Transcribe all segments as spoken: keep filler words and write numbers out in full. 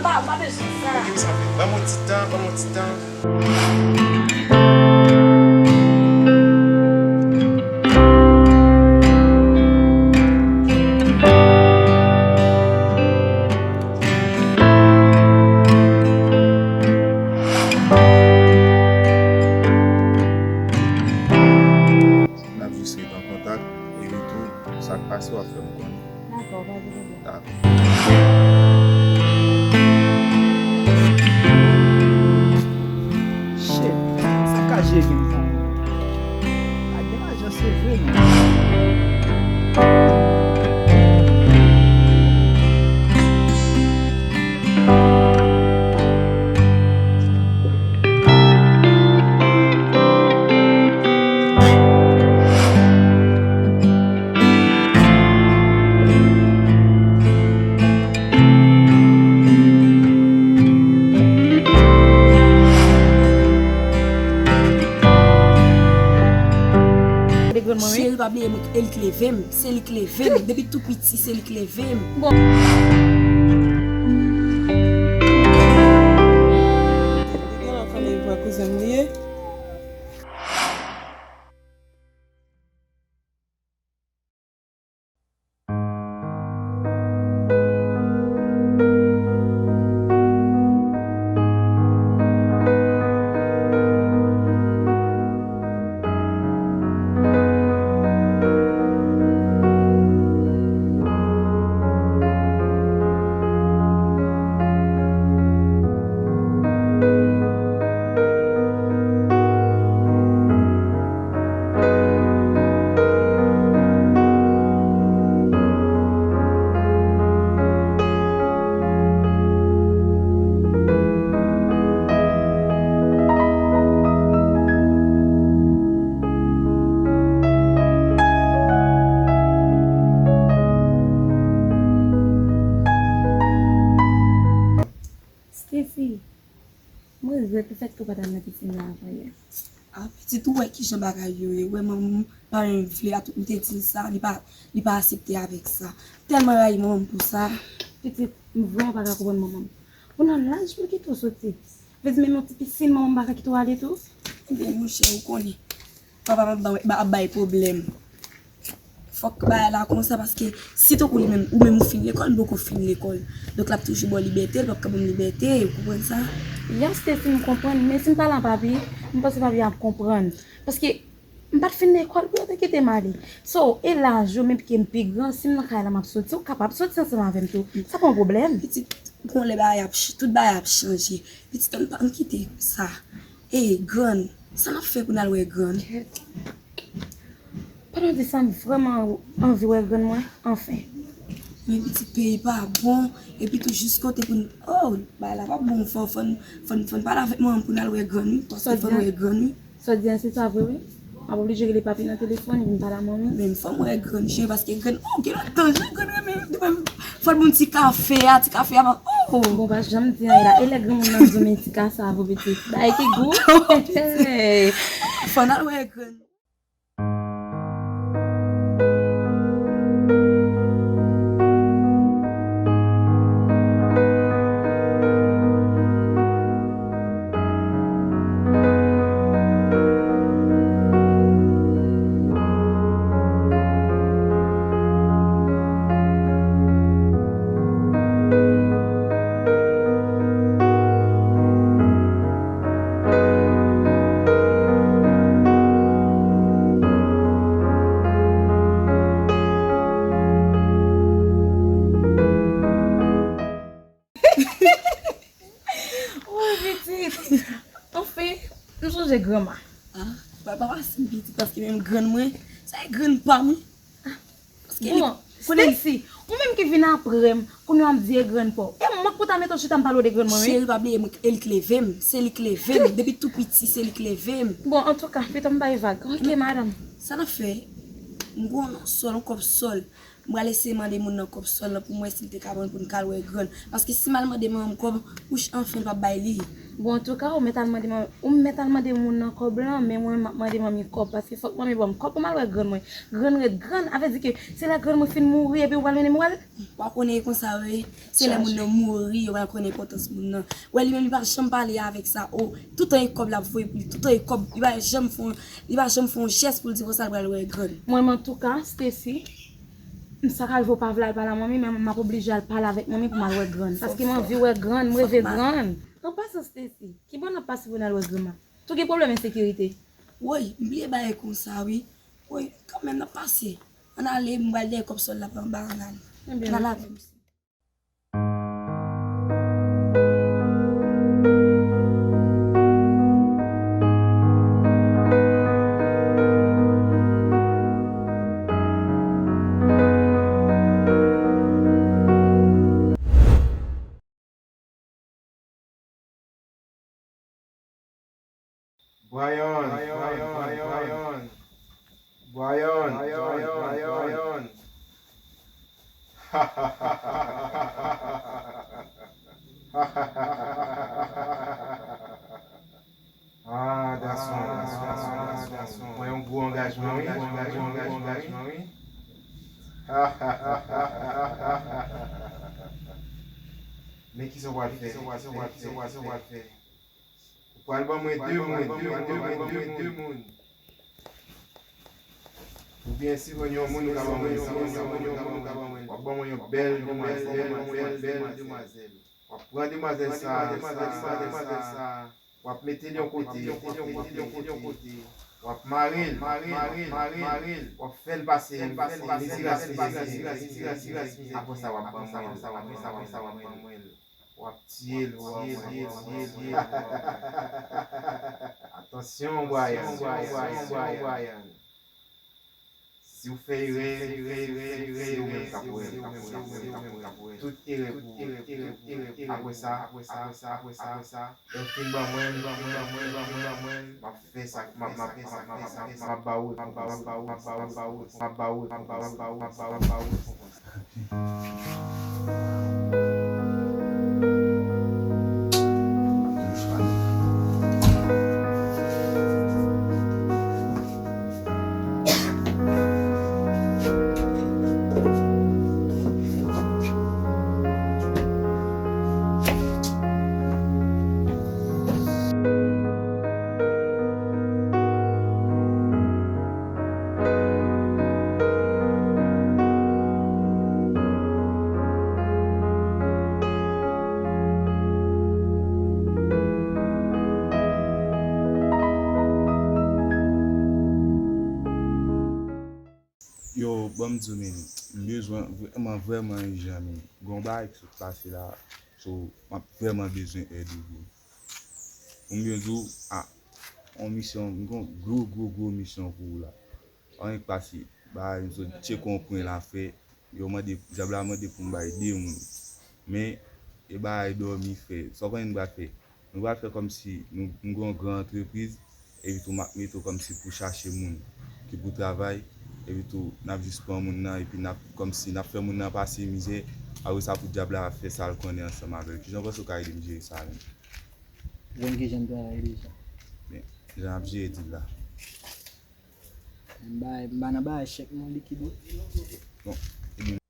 Pa, pa bezwen sa. Ban m yon ti tan, ban m yon ti tan. N ap jis ret an kontak, epi tou, sa k pase, w ap fè m konnen. Dakò, pa gen pwoblèm. Dakò. Shit, sa ka jere m sa. Pa gen lajan, se vre, non. Cheri, pa bliye mwen, e li k leve m. Se li k leve m. Depi tou piti, se li k leve m. Bon. Li gen lòt fanmi vwa kouzen m li ye. Stacy, mwen regrèt lefètke w pa t al nan piscine la avan yè. Ah, pitit, ou wè kijan bagay yo ye. Ou wè manman m pa menm vle, a tout m te di l sa, li pa, li pa aksepte avèk sa. M tèlman rayi manman m pou sa. Pitit, m vrèman pa ka konprann manman m. Ou nan laj pou l kite w soti. Vle di menm yon ti pisin manman m pa ka kite w ale tou? Ebyen, monchè, ou konnen. Papa m ap ba-, ba-, ap bay pwoblèm. Fòk bagay la konsa, paske si tankou li menm, ou menm ou fin lekòl, m poko fin lekòl. Donk, l ap toujou ba w libète, l p ap ka ban m libète, ou konprann sa? Yes, Stacy, m konprann, men si m pale a papi, m panse papi ap konprann. Paske m pa t fin lekòl pou yo te kite m ale. So, e laj ou, menm ke m pi gran, si m nan kay la, m ap soti, ou kapab soti ansanm avè m tou. Sa pa yon pwoblèm. Pitit, gon lè bagay ap ch-, tout bagay ap chanje. Pitit, ann pa, ann kite sa. Ey, grann, sa n ap fè pou n al wè grann? Kèt. Pandan w di sa, m vrèman anvi wè grann mwen, anfen. Men pitit, peyi pa bon, epi tou jis kote pou n, oh, bagay la pa bon, fò, fò n, fò n, fò n pale avèk manman m pou n al wè grann, wi, paske fò n wè grann, wi. Sa w di a, se sa vre, wi. M ap oblije rele papi nan telefòn, epi m pale a manmi. Men fò m wè grann, cheri, paske grann, oh, gen lontan, jan grann renmen, fò l bon ti kafe a, ti kafe a, oh. Bon, pa janm di anyen la. E lè granmoun nan di w men ti kafe a pou pitit. Bagay ki gou. Fò n al wè grann. Woy, pitit. Anfen, m sonje granma. Ah, pa, pa pase m pitit, paske menm grann mwen, sa e grann pa m, wi. Paske li, bon, konnen Stacy, ou menm ki vin apre m, kounye a w ap di e grann pa w. E mwen k pou ta mete w chita m pale w de grann mwen, wi. Cheri, pa bliye mwen, e li k leve m, se li k leve m. Depi tou piti, se li k leve m. Bon, antouka, pito m bay vag. Ok, madanm. Sa n ap fè? M gon sòl, yon kòb sòl. M pral eseye mande moun nan kòb sòl lan pou m wè si l te ka ban m pou n ka al wè grann. Paske si m al mande manman m kòb, wouch, anfen, l p ap bay li. Bon, antouka, ou mèt al mande manmi, ou mèt al mande moun nan kòb lan, men mwen, m ap mande manmi kòb, paske fòk manmi ban m kòb pou m al wè grann mwen. Grann rete grann, a vle di ke se lè grann mwen fin mouri epi ou pral mennen m wè l? W ap konnen e konsa, wi. Se lè moun nan mouri, yo pral konnen enpòtans moun nan. Wè, li menm, li pa janm pale avèk sa. O, toutan e kòb l ap voye pou li, toutan e kòb, li pa janm fè yon, li pa janm fè yon jès pou l di konsa l pral wè grann. Mwen, men antouka, Stacy, m sa ka rive ou pa vle al pale a manmi, men m ap oblije al pale avèk manmi pou m al wè grann. Paske m anvi wè grann, m reve grann. Pran pasyans, Stacy. Kibò n ap pase pou n al wè granma? Tou gen pwoblèm ensekirite. Woy, m bliye bagay konsa, wi. Woy, kanmenm, n ap pase. Ann ale, m pral dèyè kòb sòl la pa anba, ann ale. Ann ale avè m. Brian, Brian, Brian, Brian, Brian, Brian. Ah, gason, gason, gason, gason. Pran yon gwo angajman, wi. Pran yon gwo angajman, wi. Men kisa w pral fè? Men kisa w pral fè? Men kisa w pral fè? Ou pral ban mwen de moun, ou pral ban mwen de moun. Oubyen si w jwenn yon moun, ou ka ban mwen l, si w jwenn yon moun, ou ka ban mwen l. W ap ban mwen yon bèl demwazèl, yon bèl demwazèl. W ap pran demwazèl sa, sa, sa, sa. W ap mete l yon kote, w ap mete l yon kote. W ap mare l, mare l, mare l, mare l. W ap fè l pase, pase, mezi rasin, mezi rasin, mezi rasin. Apre sa, w ap ban mwen l, apre sa, w ap ban mwen l. W ap tiye l, w ap tiye l, w ap tiye l. Atansyon, Brian, atansyon, Brian. Si w fè erè, se ou menm k ap wè l, k ap wè l, k ap wè l, k ap wè l. Tout erè pou ou. Apre sa, apre sa, apre sa, apre sa, lè w fin ban mwen l, ban mwen l, ban mwen l, ban mwen l, m ap fè sa, m ap, m ap, m ap, m ap, m ap, m ap ba ou rekonpans, m ap ba ou rekonpans, m ap ba ou rekonpans, m ap ba ou rekonpans. Yo, ban m di w, men, m bezwen vrèman, vrèman ijan, men. Gen yon bagay ki sot pase la, so, m ap vrèman bezwen èd ou, bro. Pou m byen di w, a, yon misyon, m gen yon gwo, gwo, gwo misyon pou ou la. Anyen k pase, bagay, m sot tcheke yon pwen la, frè. Yo mande, dyab la mande pou m bay de moun. Men, e bagay dòmi, frè. Sa w konnen nou pral fè? Nou pral fè kòmsi nou, nou gen yon gran antrepriz, epi tou m ap mete w kòmsi pou chache moun ki pou travay, epi tou n ap jis pran moun nan, epi n ap kòmsi n ap fè moun nan pase mizè, apre sa pou dyab la fè sa l konnen ansanm avè l. Kijan w panse w ka ede m jere sa menm? Jwenn kijan m travay deja. Men, jan ap jere dil la. M ba, m ba nan ba chèk mwen likid wi. Bon, ebyen.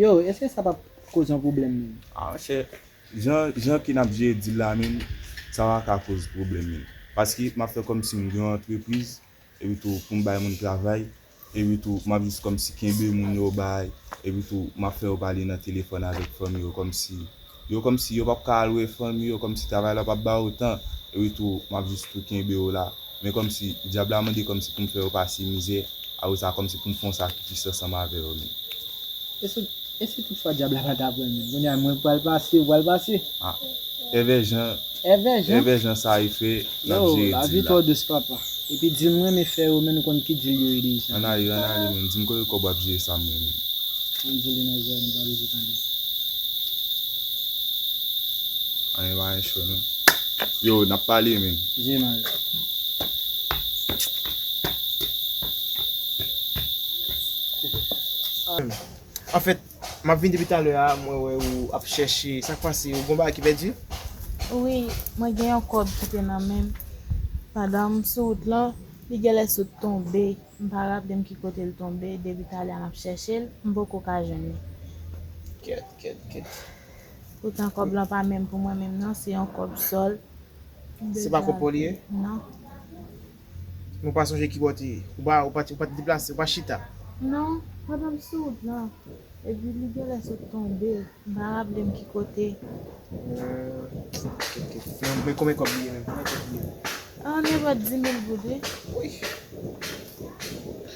Yo, èske sa p ap koz yon pwoblèm menm? Ah, monchè, jan, jan ke n ap jere dil la menm, sa pa ka koz pwoblèm menm. Paske m ap fè kòmsi m gen yon antrepriz, epi tou pou m bay moun travay, epi tou m ap jis kòmsi kenbe moun yo bay, epi tou m ap fè yo pale nan telefòn avèk fanmi yo kòmsi, yo kòmsi yo p ap ka al wè fanmi yo, kòmsi travay la p ap ba yo tan, epi tou m ap jis tou kenbe yo la. Men kòmsi dyab la mande kòmsi pou m fè yo pase mizè, apre sa kòmsi pou m fè yon sakrifis ansanm avè yo menm. E si, e si toutfwa dyab la pa ta pran menm? Kounye a mwen pral pase, ou pral pase? Ah, èvè jan, Èvè jan? Èvè jan sa e fè, n ap Yo, jere lavi dil la. Twò dous papa. Epi di m renmen fè yo, men nou konn ki dil yo ye deja. Ann ale, ann ale menm. Di m kote kòb w ap jere sa m renmen. Ann jere nan zòn, pa bezwen tande. Anyen pa anyen cho non. Yo, n ap pale menm. Jere mal. Anfèt, m ap vin depi talè a, mwen wè ou ap chèche. Sa k pase? Ou gon bagay ki pèdi? Wi, mwen gen yon kòb ki te nan men m. Pandan m sou wout lan, li genlè sot tonbe. M pa raple m ki kote l tonbe. Depi talè a m ap chèche l, m poko ka jwenn li. Kèt, kèt, kèt. Poutan kòb lan pa menm pou mwen menm non, se yon kòb sòl. Se pa kòb pa w li ye? Non. Nou pa sonje ki bò te ye. Ou pa, ou pa, ou pa te deplase, ou pa chita. Non, pandan m sou wout lan. Epi li genlè sot tonbe. M pa raple m ki kote. Hmm, ok, ok. Men, men konbyen kòb li ye menm? Konbyen kòb li ye? Ah, nenpòt dis mil goud, wi. Wi.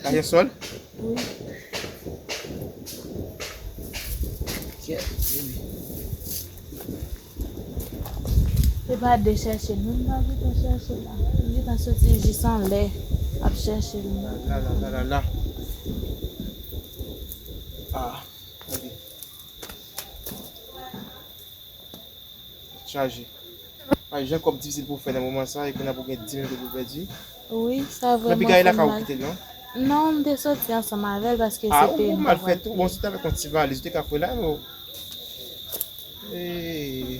Lajan sòl? Wi. Kèt, baby. Se pa de chèche l, non, m pa gentan chèche la. M gentan soti jis anlè ap chèche l. La, la, la, la, la. Ah, tande. Chaje. Ah, jan kòb difisil pou w fè nan moman sa, e kounye a pou gen dis mil goud pou w pèdi. Wi, sa Nan vrèman pigay la fè ka ou mal. kite l non? Non, m te soti ansanm avè l paske Ah, se te ou nou mal vrè. Fèt ou, bon, si w t avèk yon ti valiz, ou te ka fè la, yo. Hey.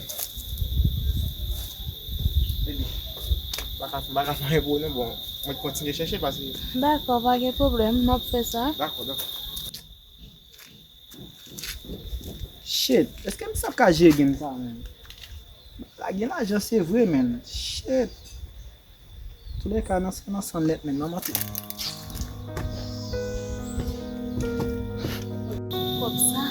Baby, m pa ka, m pa ka fè anyen pou ou non, bon, mwen kontinye chèche paske. Dakò, pa gen pwoblèm, m ap fè sa. Dakò, dakò. Shit, èske m sa ka jere game sa menm? La gen lajan se vre menm. Shit. Toulèka nan san nan san nèt menm, manman tou. Kòb sa.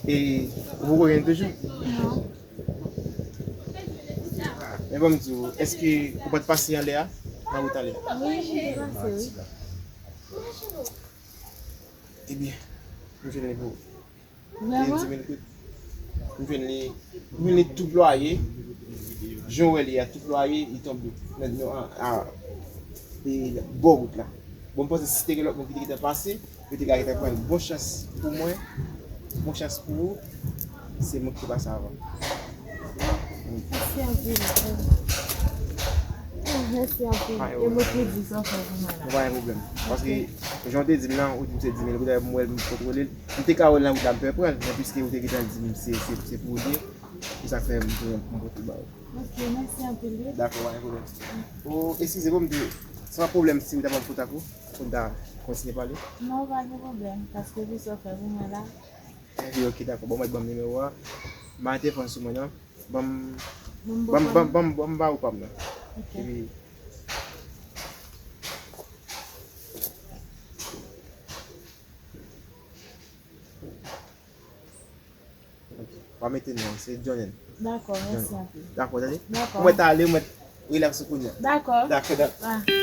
E ou poko jwenn toujou? Non. Men ban m di w, èske ou pa t pase anlè a? Nan wout anlè a? Wi, m te pase, wi. Ebyen, m jwenn li pou ou. Li di mil goud. M jwenn li, m jwenn li tou plwaye. Jan w wè li a, tou plwaye, li tonbe. Nan, nan, a, a, e, bò wout la. Bon, m panse si te gen lòt moun ki te gentan pase, yo te ka gentan pran l. Bon chans pou mwen, bon chans pou ou. Se mwen ki te pase avan. Mèsi anpil. Mèsi anpil. E mwen ki di sa fè pou mwen la. Pa gen pwoblèm. Paske, jan w te di m nan, ou di m se dis mil goud, m wè l, m kontwole l. M te ka wè l nan wout la, m pè pran l, men piske ou te gentan di m se, se, se pou ou li ye, se sa k fè m te pran kote ba ou. Ok, mèsi anpil, wi. Dakò, pa gen pwoblèm. O, eskize pou m te, Se pa pwoblèm si ou ta ban m kontak ou, pou n ta kontinye pale? Non, pa gen pwoblèm, paske pou sa w fè pou mwen la. Epi, ok, dakò. Bon, mwen ban m nimewo a. M a telefòn sou mwen, non. Ban m, ban m, ban m, ban m, ban m ba ou pa m nan. Ok. Epi, ok. W a mete non, se Johnen. Dakò, mèsi anpil. Dakò, tande? Dakò. Ou mèt ale, ou mèt relax ou kounye a. Dakò. Dakò, dakò. Ah.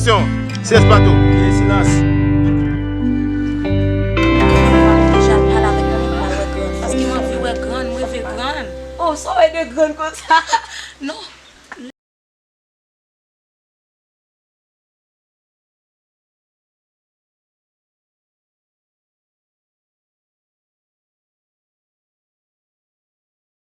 Aksyon! Silans plato! Silans! Deja pale avèk mwen, mwen pral wè grann. Paske m anvi wè grann, m reve grann. Oh, sa w wè de grann konsa? Non.